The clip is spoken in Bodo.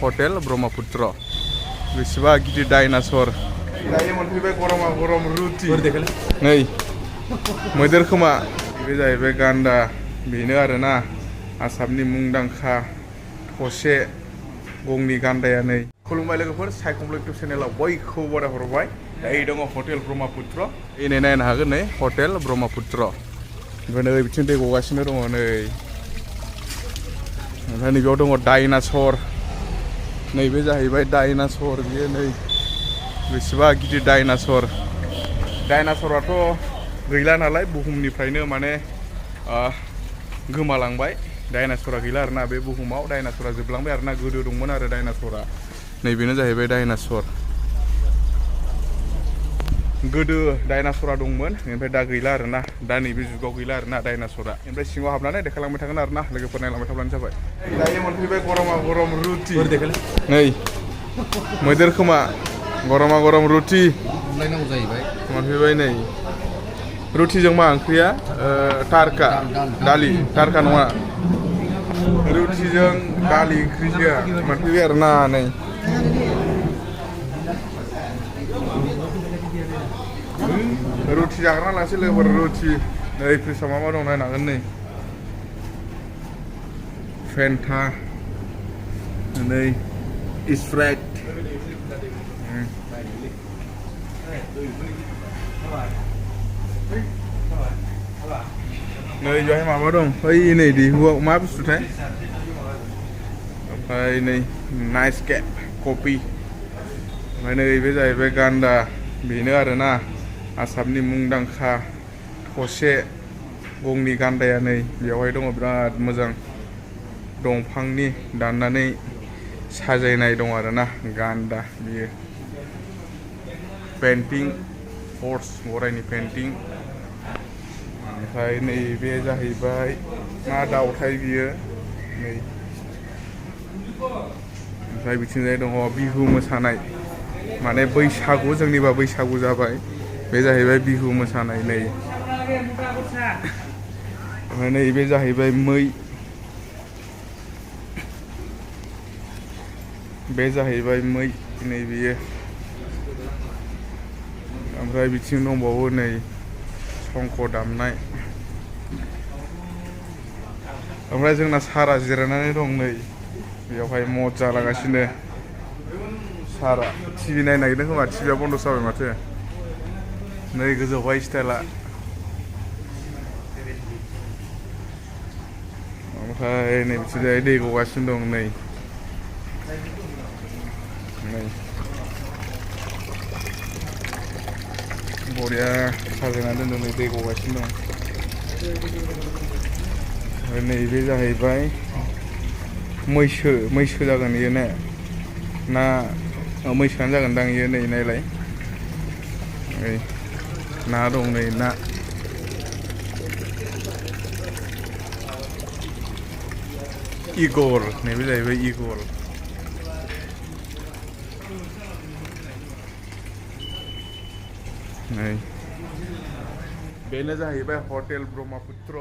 हटेल ब्रह्मपुत्र बेसेबा गिदिर डाइनासर दायो मोनफैबाय गरमा गरम रुटि नै मैदेर खोमा बे जाहैबाय गान्दा बेनो आरोना आसामनि मुंदांखा थसे गंनि गान्दाया नै खुलुमबाय लोगोफोर सायखं इउटुब चेनेलाव बयखौबो बराय हरबाय दायो दङ हटेल ब्रह्मपुत्र एनै नायनो हागोन नै हटेल ब्रह्मपुत्र ओमफ्राय नै बिथिं दै गगासिनो दङ नै ओमफ्राय नैबेयाव दङ डाइनासर नैबे जाहैबाय डाइनासर बियो नै बेसेबा गिदिर डाइनासर डाइनासराथ' गैला नालाय बुहुमनिफ्रायनो माने गोमालांबाय डाइनासरा गैला आरोना बे बुहुमाव डाइनासरा जोबलांबाय आरोना गोदो दंमोन आरो डाइनासरा नैबेनो जाहैबाय डाइनासर गोदो डाइनासरा दंमोन ओमफ्राय दा गैला आरोना दा नैबे जुगाव गैला आरोना डाइनासरा ओमफ्राय सिङाव हाबनानै देखायलांबाय थागोन आरोना लोगोफोर नायलांबाय थाब्लानो जाबाय दायो मोनफैबाय गरमा गरम रुटि नै मैदेर खोमा गरमा गरम रुटि मोनफैबाय नै रुटिजों मा ओंख्रिया टारका दालि टारका नङा रुटिजों दालि ओंख्रिजों मोनफैबाय आरोना नै रुटि जाग्रा लासै लोगोफोर रुटि नै फ्रिजआव मा दं नायनो हागोन नै फेन्टा नै स्प्राइट नै बेवहाय माबा दं ओइ नै दैहुआव मा बुस्थुथाय ओमफ्राय नै नाइस केप कफि ओमफ्राय नै बे जाहैबाय गान्दा बेनो आरोना आसामनि मुंदांखा थसे गंनि गान्दाया नै बेवहाय दङ बिराद मोजां दंफांनि दाननानै साजायनाय दं आरोना गान्दा बियो पेन्टिं हर्स गरायनि पेन्टिं ओमफ्राय नैबे जाहैबाय मा दाउथाय बियो नै ओमफ्राय बिथिंजाय दङ बिहु मोसानाय माने बैसागु जोंनिबा बैसागु जाबाय बे जाहैबाय बिहु मोसानाय नै ओमफ्राय नैबे जाहैबाय मै बे जाहैबाय मै नै बियो ओमफ्राय बिथिं दंबावो नै शंख दामनाय ओमफ्राय जोंना सारा जिरायनानै दं नै बेयावहाय मजा लागासिनो सारा टिभि नायनो नागिरदों खोमा टिभिया बन्द' जाबाय माथो नै गोजौहाय स्टाइला ओमफ्राय नै बिथिंजाय दै गगासिनो दं नै बरिया साजायना दोनदों नै दै गगासिनो दं ओमफ्राय नैबे जाहैबाय मैसो जागोन इयो ना मैसोआनो जागोनदां इयो नै नायलाय ना दं नै ना इगल नैबे जाहैबाय इगल नै बेनो जाहैबाय हटेल ब्रह्मपुत्र